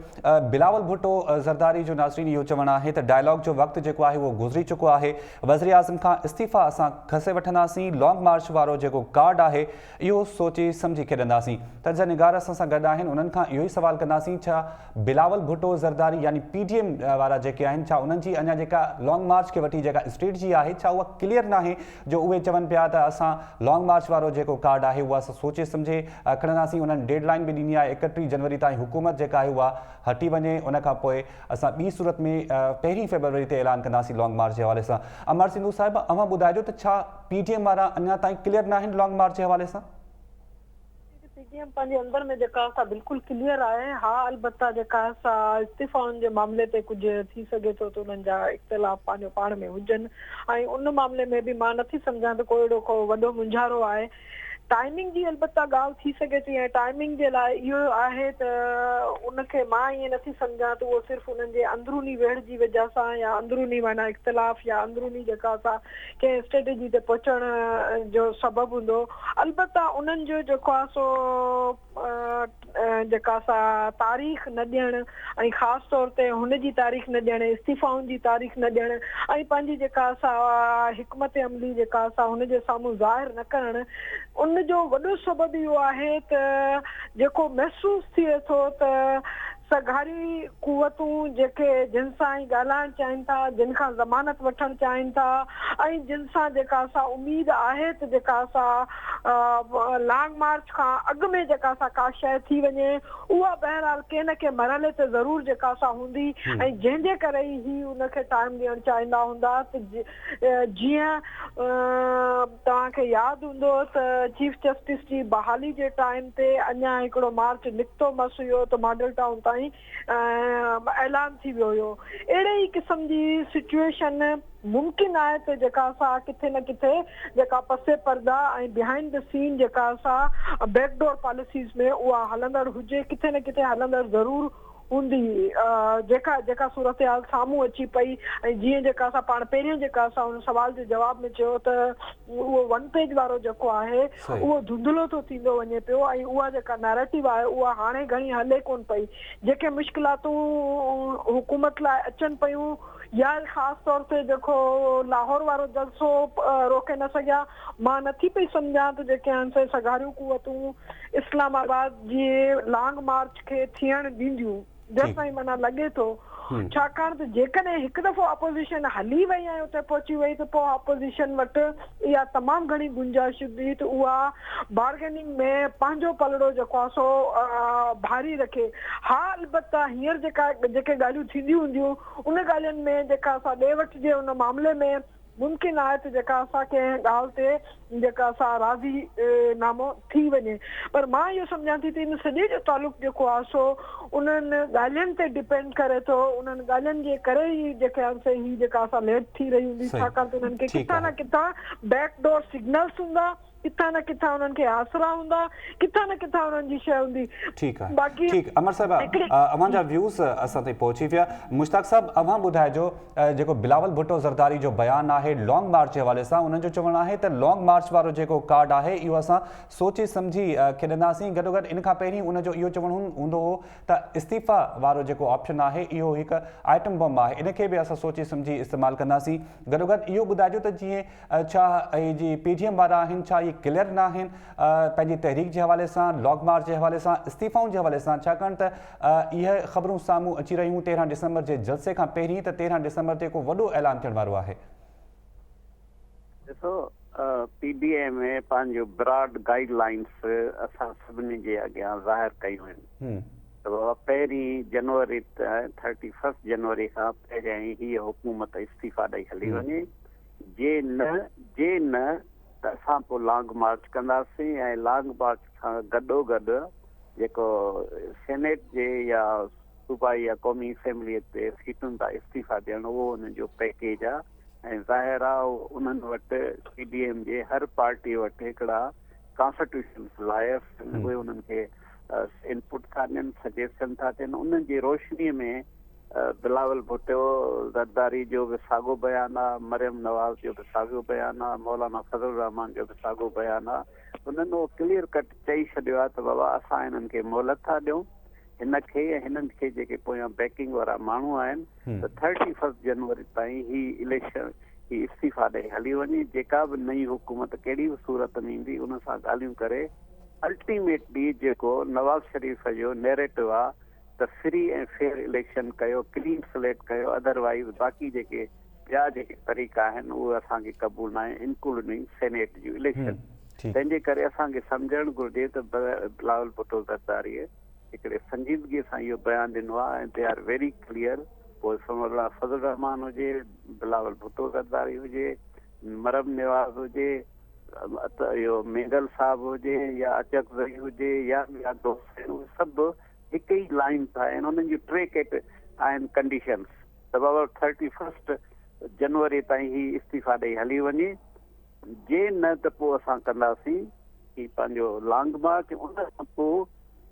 بلاول ڀٽو زرداري جو ناظرين اهو چوڻ آهي ته ڊائلاگ جو وقت جيڪو آهي اهو گذري چڪو آهي، وزيراعظم کان استعيفا اسان کسي وٺنداسين، لانگ مارچ وارو جيڪو ڪارڊ آهي اهو سوچي سمجهي کيڏنداسين. تجزيه نگار اسان سان گڏ آهن انهن کان اهو ئي سوال ڪنداسين ڇا بلاول ڀٽو زرداري يعني پي ڊي ايم وارا جيڪي آهن ڇا انهن جي اڃا جيڪا لانگ مارچ کي وٺي جيڪا اسٽريٽجي آهي ڇا اها ڪليئر ناهي جو اهي چون پيا ته اسان لانگ مارچ وارو جيڪو ڪارڊ آهي اهو اسان سوچي سمجهي کڻنداسين انهن ڊيڊ لائين به ڏني آهي 31 جنوري تائين حڪومت جيڪا آهي اها هٽي وڃي ان کان پوء اسان ٻي صورت ۾ پهرين فيبروري تي اعلان ڪنداسين لانگ مارچ جي حوالي سان امر سنڌو صاحب اوهان ٻڌائجو ته ڇا پي ڊي ايم وارا اڃا تائين ڪليئر ناهن لانگ مارچ جي حوالي سان؟ پي ڊي ايم پنهنجي اندر ۾ جيڪا سا بلڪل ڪليئر آهي ها البته جيڪا سا استعيفائن جي معاملي تي ڪجهه ٿي سگهي ٿو ته انهن جا اختلاف پنهنجو پاڻ ۾ هجن ۽ ان معاملي ۾ به مان نٿي سمجهان ته ڪو اهڙو ڪو وڏو مونجهارو آهي ٽائمنگ جي البته ڳالهه ٿي سگهي ٿي ۽ ٽائمنگ جي لاء اهو آهي ته ان کي مان ائين نٿي سمجهان ته اهو صرف انهن جي اندروني ويڙهه جي وجهه سان يا اندروني معنيٰ اختلاف يا اندروني جيڪا سا ڪنهن اسٽريٽجي تي پهچڻ جو سبب هوندو. البته انهن جو جيڪو آهي سو جيڪا سا تاريخ نه ڏيڻ ۽ خاص طور تي هن جي تاريخ نه ڏيڻ، استعيفائن جي تاريخ نه ڏيڻ ۽ پنهنجي جيڪا سا حڪمت عملي جيڪا سا هن جي سامهون ظاهر نه ڪرڻ ان جو وڏو سبب اهو آهي ته جيڪو محسوس ٿئي ٿو ته سگهاري قوتون جيڪي جن سان هي ڳالهائڻ چاهين ٿا، جن کان ضمانت وٺڻ چاهين ٿا ۽ جن سان جيڪا سا اميد آهي ته جيڪا سا لانگ مارچ کان اڳ ۾ جيڪا سا ڪا شيء ٿي وڃي اها بهرحال ڪنهن نه ڪنهن مرحلي تي ضرور جيڪا سا هوندي ۽ جنهن جي ڪري ئي هي ان کي ٽائيم ڏيڻ چاهيندا هوندا ته جيئن توهان کي ياد هوندو ته چيف جسٽس جي بحالي جي ٽائيم تي اڃا هڪڙو مارچ نڪتو مس هيو ته ماڊل ٽائون تائين اعلان ٿي ويو هيو. اهڙي ئي قسم جي سچوئيشن ممڪن آهي ته جيڪا سا ڪٿي نه ڪٿي جيڪا پس پرده ۽ بيهائنڊ the سين جيڪا سا بيڪ ڊور پاليسيز ۾ اها هلندڙ هجي ڪٿي نه ڪٿي هلندڙ ضرور هوندي جيڪا جيڪا صورتحال سامهون اچي پئي ۽ جيئن جيڪا اسان پاڻ پهريون جيڪا اسان ان سوال جي جواب ۾ چيو ته اهو ون پيج وارو جيڪو آهي اهو ڌنڌلو ٿو ٿيندو وڃي پيو ۽ اها جيڪا نيريٽو آهي اها هاڻي گهڻي هلي ڪونه پئي جيڪي مشڪلاتون حڪومت لاء اچن پيون يا خاص طور تي جيڪو لاهور وارو جلسو روڪي نه سگهيا مان نٿي پئي سمجهان ته جيڪي آهن سي سگهاريون قوتون اسلام آباد جي لانگ مارچ کي ٿيڻ ڏينديون جيستائين معنيٰ لڳي ٿو ڇاڪاڻ ته جيڪڏهن هڪ دفعو اپوزيشن هلي وئي ۽ اتي پهچي وئي ته پوء اپوزيشن وٽ اها تمام گهڻي گنجائش هوندي ته اها بارگيننگ ۾ پنهنجو پلڙو جيڪو آهي سو ڀاري رکي ها البته هينئر جيڪا جيڪي ڳالهيون ٿينديون هونديون ان ڳالهين ۾ جيڪا سا ڏي وٺ جي ان معاملي ۾ ممڪن آهي ته جيڪا اسان ڪنهن ڳالهه تي جيڪا سا راضي نامو ٿي وڃي پر مان اهو سمجهان ٿي ته ان سڄي جو تعلق جيڪو آهي سو انهن ڳالهين تي ڊپينڊ ڪري ٿو انهن ڳالهين جي ڪري ئي جيڪي آهن سي هي جيڪا اسان ليٽ ٿي رهي هوندي ڇاڪاڻ ته انهن کي ڪٿان نه ڪٿان بيڪ ڊور سگنلس هوندا ڪٿان نه ڪٿان انهن کي آسرا هوندا، ڪٿان نه ڪٿان انهن جي شيء هوندي. ٺيڪ آهي باقي ٺيڪ امر صاحب هڪڙي اوهان جا ويوز اسان تائين پهچي ويا مشتاق صاحب اوهان ٻڌائجو جيڪو بلاول ڀٽو زرداري جو بيان آهي لانگ مارچ جي حوالي سان انهن جو چوڻ آهي ته لانگ مارچ وارو جيڪو ڪارڊ آهي اهو اسان سوچي سمجهي کيڏنداسين گڏوگڏ ان کان پهرين ان جو اهو چوڻ هوندو هو ته استعيفا وارو جيڪو آپشن آهي اهو هڪ آئٽم بم آهي ان کي به اسان سوچي سمجهي استعمال ڪنداسين گڏوگڏ اهو ٻڌائجو ته جيئن ڇا اهي جي پي ڊي ايم وارا آهن ڇا اهي ڪليئر نه آهن پنهنجي تحريڪ جي حوالي سان لاگ مارچ جي حوالي سان استعيفائن جي حوالي سان ڇاڪاڻ ته اهي خبرون سامهون اچي رهيون 13 ڊسمبر جي جلسي کان پهرين ته 13 ڊسمبر تي ڪو وڏو اعلان ٿيڻ وارو آهي. ڏسو پي ڊي ايم اي پنهنجو براڊ گائيڊ لائنس اسان سڀني جي اڳيان ظاهر ڪيون آهن ته بابا پهرين جنوري ٿرٽي فرسٽ جنوري کان پهريائين هيء حڪومت استعيفا ڏئي هلي وڃي جي نه جي نه ته اسان پوء لانگ مارچ ڪنداسين ۽ لانگ مارچ سان گڏو گڏ جيڪو سينيٽ جي يا صوبائي يا قومي اسيمبلي تي سيٽن تان استعيفا ڏيڻ اهو انهن جو پيڪيج آ ۽ ظاهر آ انهن وٽ پي ڊي ايم جي هر پارٽي وٽ هڪڙا ڪانسٽيٽيوشنس لائرس آهن اهي انهن کي انپٽ ٿا ڏين سجيشن ٿا ڏين انهن جي روشني ۾ بلاول ڀٽو زرداري جو به ساڳو بيان آ مريم نواز جو به ساڳيو بيان آ مولانا فضل الرحمان جو به ساڳو بيان آ انهن اهو ڪليئر ڪٽ چئي ڇڏيو آ ته بابا اسان انهن کي مهلت ٿا ڏيون هن کي ۽ هنن کي جيڪي پويان بيڪنگ وارا ماڻهو آهن ته ٿرٽي فرسٽ جنوري تائين هي اليڪشن هي استعيفا ڏئي هلي وڃي جيڪا به نئين حڪومت ڪهڙي به صورت ۾ ايندي ان سان ڳالهيون ڪري الٽيميٽلي جيڪو نواز شريف جو نيريٽو آ ته فري ۽ فيئر اليڪشن ڪيو ڪلين سليٽ ڪيو اڌر وائيز باقي جيڪي ٻيا جيڪي طريقا آهن اهي اسان کي قبول ناهن انڪلوڊنگ سينيٽ جون اليڪشن تنهن جي ڪري اسان کي سمجهڻ گهرجي ته بلاول ڀٽو زرداري هڪڙي سنجيدگي سان اهو بيان ڏنو آهي ۽ they are very clear پوء مولانا فضل الرحمان هجي بلاول ڀٽو زرداري هجي مريم نواز هجي اهو مينگل صاحب هجي يا اچڪزئي هجي يا ٻيا دوست آهن اهي سڀ هڪ ئي لائين ٿا آهن انهن جون ٽي ڪيٽ آهن ڪنڊيشنس ته بابا ٿرٽي فرسٽ جنوري تائين هي استعيفا ڏئي هلي وڃي جي نه ته پوء اسان ڪنداسين هي پنهنجو لانگ مارچ ان کان پوء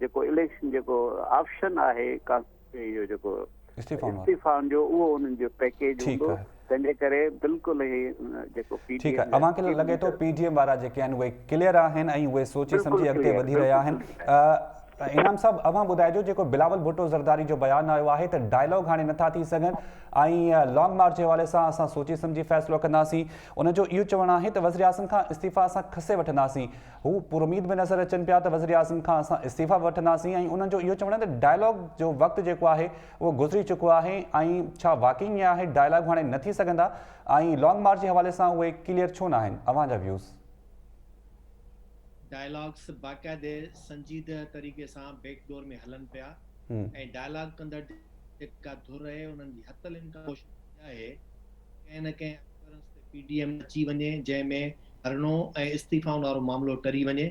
جيڪو اليڪشن جيڪو آپشن آهي اهو جيڪو استعيفائن جو اهو انهن جو پيڪيج هوندو تنهن جي ڪري بلڪل هي جيڪو پي ڊي ايم اوهان کي لڳي ٿو پي ڊي ايم وارا جيڪي آهن اهي ڪليئر آهن ۽ اهي سوچي سمجهي اڳتي وڌي رهيا آهن انعام صاحب اوهان ٻڌائجو جيڪو بلاول ڀٽو زرداري جو بيان آيو آهي ته ڊائلاگ هاڻي نٿا ٿي سگهن ۽ لانگ مارچ جي حوالي سان اسان سوچي سمجهي فيصلو ڪنداسين ان جو اهو چوڻ آهي ته وزيراعظم کان استعيفا اسان کسي وٺنداسين هو پراميد به نظر اچن پيا ته وزيراعظم کان اسان استعيفا به وٺنداسين ۽ انهن جو اهو چوڻ آهي ته ڊائلاگ جو وقت جيڪو آهي اهو گذري چڪو آهي ۽ ڇا واقعي ائين آهي ڊائلاگ هاڻي نه ٿي سگهندا ۽ لانگ مارچ جي حوالي سان اهي ڪليئر ڇو ناهن اوهان جا ويوز. ڊائلاگس باقاعدي سنجيده طريقي سان بيڪ ڊور ۾ هلن پيا ۽ ڊائلاگ ڪندڙ جيڪا ڌر اهي انهن جي حت الامڪان ڪوشش اها آهي ڪنهن نه ڪنهن اشورنس تي پي ڊي ايم اچي وڃي جنهن ۾ ڌرڻو ۽ استعيفائن وارو معاملو ٽري وڃي.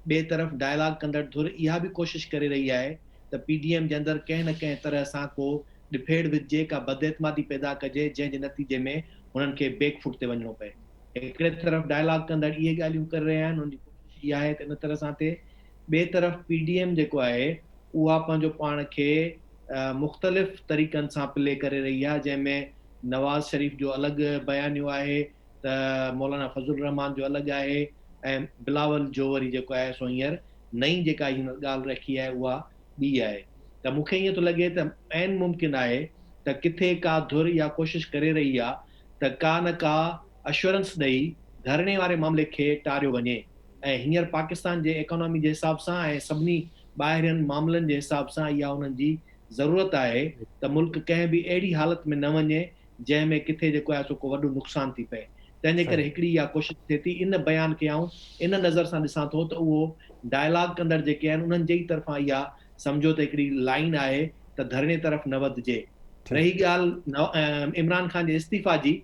ٻئي طرف ڊائلاگ ڪندڙ ڌر اها به ڪوشش ڪري رهي آهي ته پي ڊي ايم جي اندر ڪنهن نه ڪنهن طرح سان ڪو ڏڦيڙ وجهجي، ڪا بداعتمادي پيدا ڪجي جنهن جي نتيجي ۾ هنن کي بيڪ فوٽ تي وڃڻو پئي. هڪڙي طرف ڊائلاگ ڪندڙ اهي ڳالهيون ڪري رهيا آهن انهن جي ڪوشش اها آهي ته ان طرح سان ٿئي. ٻئي طرف پي ڊي ايم جيڪو آهي اها پنهنجو پاڻ کي مختلف طريقن سان پلي ڪري رهي آهي جنهن ۾ نواز شريف جو الڳ بيانيو آهي ته مولانا فضل الرحمان جو الڳ آهي ۽ بلاول جو وري جيڪو آهي سو هينئر نئين جيڪا هن ڳالهه رکي آهي اها ٻي آهي ته مون کي ائين ٿو لڳي ته عين ممڪن آهي ته ڪٿي ڪا ڌر اها ڪوشش ڪري رهي آهي ته ڪا نه ڪا اشورنس ڏئي ڌرڻي واري معاملي کي ٽاريو وڃي ۽ هينئر پاڪستان جي ايڪانامي جي حساب سان ۽ سڀني ٻاهرين معاملن جي حساب سان اها انهن جي ضرورت آهي ته ملڪ ڪنهن به اهڙي حالت ۾ نه وڃي جنهن ۾ ڪٿي جيڪو آهي سو ڪو وڏو نقصان ٿي پئي. تنهن جي ڪري هڪڙي اها ڪوشش ٿئي ٿي. ان بيان کي آئون ان نظر سان ڏسان ٿو ته اهو ڊائلاگ ڪندڙ جيڪي آهن انهن جي ئي طرفان اها سمجهو ته هڪڙي لائين آهي ته ڌرڻي طرف نه وڌجي. رهي ڳالهه عمران خان جي استعيفا جي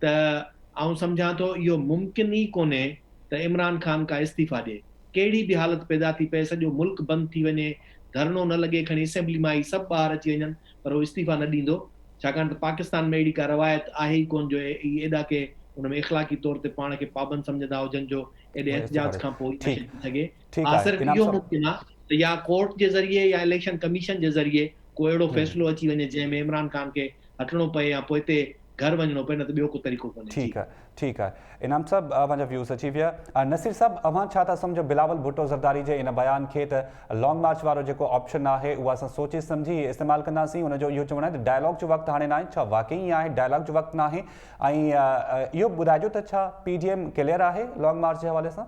ته آئون سمجهان ٿو اهو ممڪن ئي ڪونهي ته عمران خان ڪا استعيفا ڏئي. ڪهڙي به حالت پيدا ٿي پئي، سڄو ملڪ بند ٿي وڃي، ڌرڻو نه لڳي، کڻي اسيمبلي مان ئي سڀ ٻاهر اچي وڃن پر هو استعيفا نه ڏيندو، ڇاڪاڻ ته پاڪستان ۾ اهڙي ڪا روايت آهي ئي ڪونه جو اهي ايڏا ڪي ان ۾ اخلاقي طور تي پاڻ کي پابند سمجهندا هجن جو ايڏي احتجاج کان پوء اها شيء ٿي سگهي. ها صرف اهو ممڪن آهي ته يا ڪورٽ جي ذريعي يا اليڪشن ڪميشن جي ذريعي ڪو اهڙو فيصلو اچي وڃي جنهن ۾ عمران خان کي هٽڻو پئي يا پوئتي گهر وڃڻو پئي نه ته ٻيو ڪو طريقو ڪونهي. جي. ٺيڪ آهي ٺيڪ آهي انعام صاحب اوهان جا ويوز اچي ويا. نصير صاحب اوهان ڇا ٿا سمجهو بلاول ڀٽو زرداري جي ان بيان کي ته لانگ مارچ وارو جيڪو آپشن آهي اهو اسان سوچي سمجهي استعمال ڪنداسين ان جو اهو چوڻ آهي ته ڊائلاگ جو وقت هاڻي ناهي ڇا واقعي ائين آهي ڊائلاگ جو وقت ناهي ۽ اهو به ٻڌائجو ته ڇا پي ڊي ايم ڪليئر آهي لانگ مارچ جي حوالي سان؟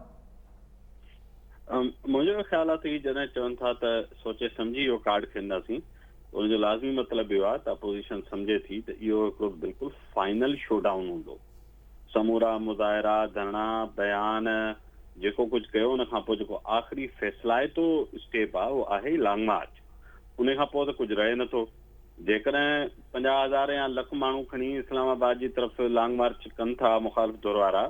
منهنجو خيال آهي ته هي جڏهن چون ٿا ته سوچي سمجهي اهو ڪارڊ کڻنداسين ته ان جو لازمي مطلب اهو آهي ته اپوزيشن سمجهي ٿي ته اهو هڪڙو بلڪل فائنل شو ڊائون هوندو. سمورا مظاهرا، ڌرڻا، بيان، جيڪو ڪجهه ڪيو ان کان پوء جيڪو آخري فيصلائتو اسٽيپ آهي اهو آهي ئي لانگ مارچ. ان کان پوء ته ڪجهه رهي نٿو. جيڪڏهن 50 هزار يا لک ماڻهو کڻي اسلام آباد جي طرف لانگ مارچ ڪن ٿا مخالف ڌر وارا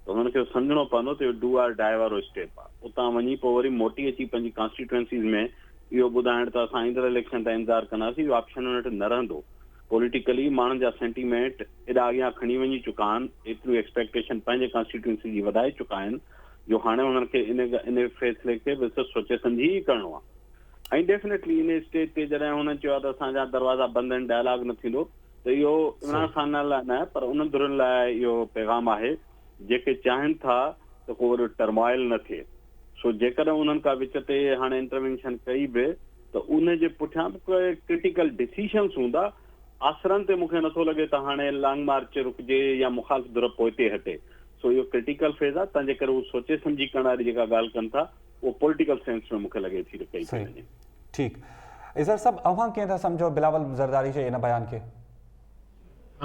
ته انهن کي سمجهڻو پوندو ته اهو do or die وارو اسٽيپ آهي. اتان وڃي پوء وري موٽي اچي پنهنجي ڪانسٽيٽوئنسيز ۾ اهو ٻڌائڻ ته اسان ايندڙ اليڪشن تائين انتظار ڪنداسين اهو آپشن انهن وٽ نه رهندو. پوليٽيڪلي ماڻهن جا سينٽيمينٽ ايڏا اڳيان کڻي وڃي چڪا آهن، ايتريون ايڪسپيڪٽيشن پنهنجي ڪانسٽيٽوئنسي جي وڌائي چڪا آهن جو هاڻي انهن کي ان ان فيصلي کي به سوچي سمجهي ئي ڪرڻو آهي. ۽ ڊيفنيٽلي ان اسٽيج تي جڏهن هنن چيو آهي ته اسان جا دروازا بند آهن ڊائلاگ نه ٿيندو ته اهو عمران خان لاء نه پر انهن ڌرين لاء اهو پيغام آهي جيڪي چاهين ٿا ته ڪو وڏو ٽرمائل نه ٿئي سو جيڪڏهن انهن ڪا وچ تي هاڻي انٽروينشن ڪئي به ته ان جي پٺيان به ڪي ڪرٽيڪل ڊسيشنس هوندا آسرن تي مون کي نٿو لڳي ته هاڻي لانگ مارچ رڪجي يا مخالف ڌر پوئتي هٽي سو اهو ڪرٽيڪل فيز آهي تنهن جي ڪري هو سوچي سمجهي ڪرڻ واري جيڪا ڳالهه ڪن ٿا اهو پوليٽيڪل سينس ۾ مون کي لڳي ٿي ته ڪئي پئي وڃي. ٺيڪ اظهر صاحب اوهان ڪيئن ٿا سمجهو بلاول زرداري جي ان بيان کي؟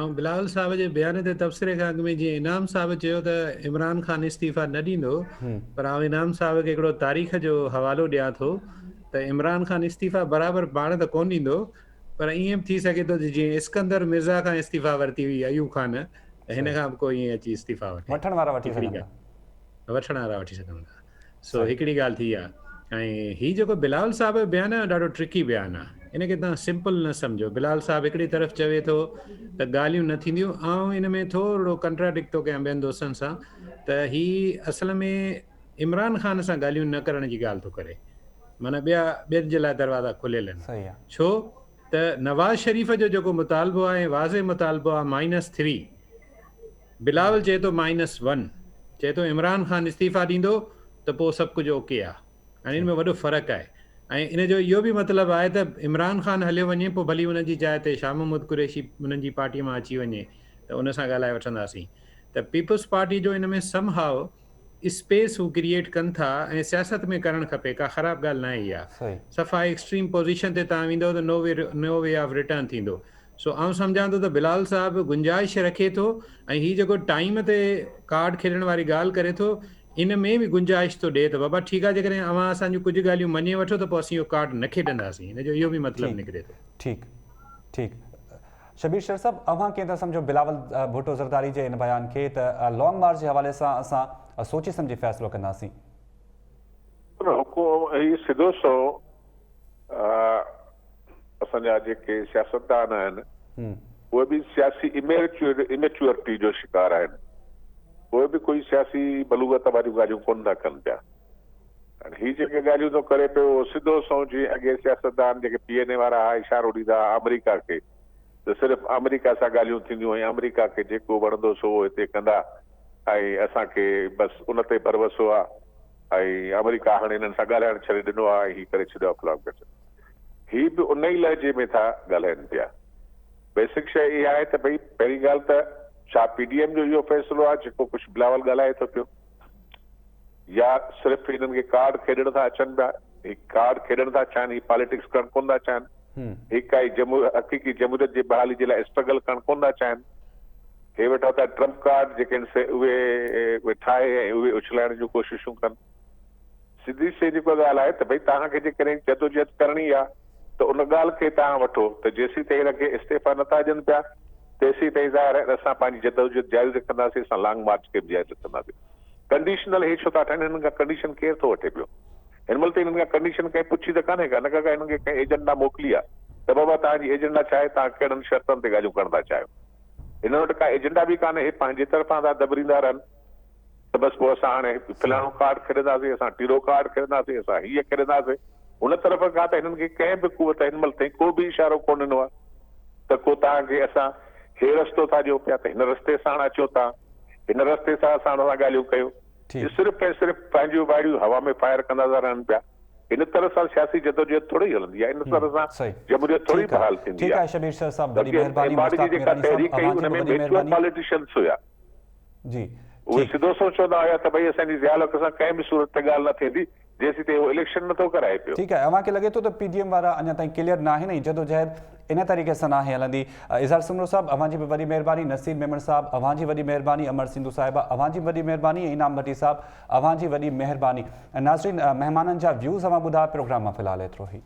آئون بلاول صاحب جي بيان تي تبصري کان اڳ ۾ جيئن انعام صاحب چيو ته عمران خان استعيفا نه ڏيندو پر آئون انعام صاحب کي هڪڙو تاريخ جو حوالو ڏيان ٿو ته عمران خان استعيفا برابر پاڻ ته ڪونه ڏيندو پر ائين به ٿي سگهي ٿو ته جيئن اسڪندر مرزا کان استعيفا ورتي هئي ايوب خان ته هن کان به ڪو ائين اچي استعيفا وٺي. وٺڻ وارا وٺي سگهن ٿا. وٺڻ وارا وٺي سگهن ٿا. سو هڪڙي ڳالهه ٿي آ ۽ هي جيڪو بلاول صاحب جو بيان آهي ڏاڍو ٽرڪي بيان آ ان کي توهان سمپل نه سمجهو بلاول صاحب هڪڙي طرف چوي ٿو ته ڳالهيون نه ٿينديون آئون ان ۾ ٿورڙو ڪنٽراڊڪٽ ٿو ڪيان ٻين دوستن سان ته هي اصل ۾ عمران خان سان ڳالهيون نه ڪرڻ جي ڳالهه ٿو ڪري معنيٰ ٻيا ٻين جي لاء دروازا کليل آهن ڇو ته نواز شريف جو جيڪو مطالبو آهي واضح مطالبو آهي مائنس ٿري بلاول چئي ٿو مائنس ون چئي ٿو عمران خان استعيفا ڏيندو ته پوء سڀ ڪجهه اوڪي آ هاڻي ان ۾ وڏو فرق آهي ۽ ان جو اهو به مطلب آهي ته عمران خان هليو وڃي پوء ڀلي ان جي جاء تي شاهه محمود قريشي انهن جي پارٽي مان اچي وڃي ته ان سان ڳالهائي وٺنداسين ته پيپلز پارٽي جو ان ۾ سم هاء اسپيس هو ڪريئيٽ ڪن ٿا ۽ سياست ۾ ڪرڻ کپي ڪا خراب ڳالهه ناهي اها صفا ايڪسٽريم پوزيشن تي توهان ويندو ته no way no way of return ٿيندو سو آئون سمجهان ٿو ته بلال صاحب گنجائش رکي ٿو ۽ هي جيڪو ٽائيم تي ڪارڊ کيڏڻ واري ڳالهه ڪري ٿو ان ۾ به گنجائش ٿو ڏئي ته بابا ٺيڪ آهي جيڪڏهن اوهان اسان جون ڪجهه ڳالهيون مڃي وٺو ته پوء اسين اهو ڪارڊ نه کيڏنداسين ان جو اهو به مطلب نڪري ٿو. ٺيڪ ٺيڪ شبير شر صاحب اوهان ڪيئن ٿا سمجهو بلاول ڀٽو زرداري جي ان بيان کي ته لانگ مارچ جي حوالي سان اسان سوچي سمجهي فيصلو ڪنداسين. حڪم هي سڌو سنئون اسان جا جيڪي سياستدان آهن اهي به سياسي اميچوئرٽي جو شڪار آهن. اهي به ڪوئي سياسي بلوغت واريون ڳالهيون ڪونه ٿا ڪن پيا. هاڻي هي جيڪي ڳالهيون ٿو ڪري پيو اهو سڌو سنئون جيئن اڳي سياستدان جيڪي پي اين اي وارا ها اشارو ڏيندا ها آمريڪا کي ته صرف آمريڪا سان ڳالهيون ٿينديون ۽ آمريڪا کي جيڪو وڻندو سو اهو هتي ڪندا ۽ اسان کي بس ان تي ڀروسو آ ۽ آمريڪا هاڻي هنن سان ڳالهائڻ ڇڏي ڏنو آ ۽ هي ڪري ڇڏيو آ فلاڪ بيٽر. هي به ان ئي لهجي ۾ ٿا ڳالهائن پيا. بيسڪ شيء اها آهي ته ڀئي پهرين ڳالهه ته ڇا پي ڊي ايم جو اهو فيصلو آهي جيڪو ڪجهه بلاول ڳالهائي ٿو پيو يا صرف هنن کي ڪارڊ کيڏڻ ٿا اچن پيا، هي ڪارڊ کيڏڻ ٿا چاهن، هي پاليٽڪس ڪرڻ ڪونه ٿا چاهن، هي ڪائي حقيقي جمهوريت جي بحالي جي لاء اسٽرگل ڪرڻ ڪونه ٿا چاهن، هي ويٺا ٿا ٽرمپ ڪارڊ جيڪي آهن سي اهي ٺاهي ۽ اهي اڇلائڻ جون ڪوششون ڪن. سڌي سڌي جيڪا ڳالهه آهي ته ڀئي توهان کي جيڪڏهن جدوجهد ڪرڻي آهي ته ان ڳالهه کي توهان وٺو ته جيسين تائين هن کي استعيفا نه ٿا ڏين پيا تيسين تائين ظاهر آهي اسان پنهنجي جدوجهد جاري رکنداسين اسان لانگ مارچ کي به جاري رکنداسين. ڪنڊيشنل هي ڇو ٿا ٺاهن هنن کان ڪنڊيشن ڪير ٿو وٺي پيو؟ هن مهل تائين هنن کان ڪنڊيشن ڪنهن پڇي ته ڪانهي ڪا نه ڪا هنن کي ڪنهن ايجنڊا موڪلي آهي ته بابا توهان جي ايجنڊا ڇا آهي توهان ڪهڙن شرطن تي ڳالهيون ڪرڻ ٿا چاهيو؟ هنن وٽ ڪا ايجنڊا به ڪانهي هي پنهنجي طرفان ٿا دٻريندا رهن. ته بس پوء اسان هاڻي فلاڻو ڪارڊ کيڏنداسين، اسان ٽيرو ڪارڊ کيڏنداسين، اسان هيء کيڏنداسين. ان طرف کان ته هنن کي ڪنهن به قوت هن مهل تائين ڪو به اشارو ڪونه ڏنو آهي ته ڪو توهان کي اسان هي رستو ٿا ڏيون پيا ته هن رستي ساڻ اچو توهان هن رستي سان اسان سان ڳالهيون ڪيو. هي صرف ۽ صرف پنهنجيون وائڙيون هوا ۾ فائر ڪندا ٿا رهن پيا. ان طرح سان سياسي جدوجهد ٿوري ئي هلندي آهي، ان طرح سان جمهوريت ٿوري ئي بحال ٿيندي آهي. بلڪه ايم آر ڊي جي جيڪا تحريڪ هئي ان ۾ ميچوئر پاليٽيشنس هيا. جي اهي سڌو سنئون چوندا هيا ته ڀئي اسان جي ضياء الحق سان ڪنهن به صورت تي ڳالهه نه ٿيندي جيسين تائين هو اليڪشن نه ٿو ڪرائي پيو. ٺيڪ آهي اوهان کي لڳي ٿو ته پي ڊي ايم وارا اڃا تائين ڪليئر ناهن ۽ جدوجهد ان طريقي سان ناهي هلندي. اظهار سومرو صاحب اوهان جي به وڏي مهرباني، نصير ميمڻ صاحب اوهان جي وڏي مهرباني، امر سنڌو صاحبه اوهان جي به وڏي مهرباني ۽ انعام ڀٽي صاحب اوهان جي وڏي مهرباني. ناظرين مهمانن جا ويوز اوهان ٻڌا پروگرام مان في الحال ايترو ئي.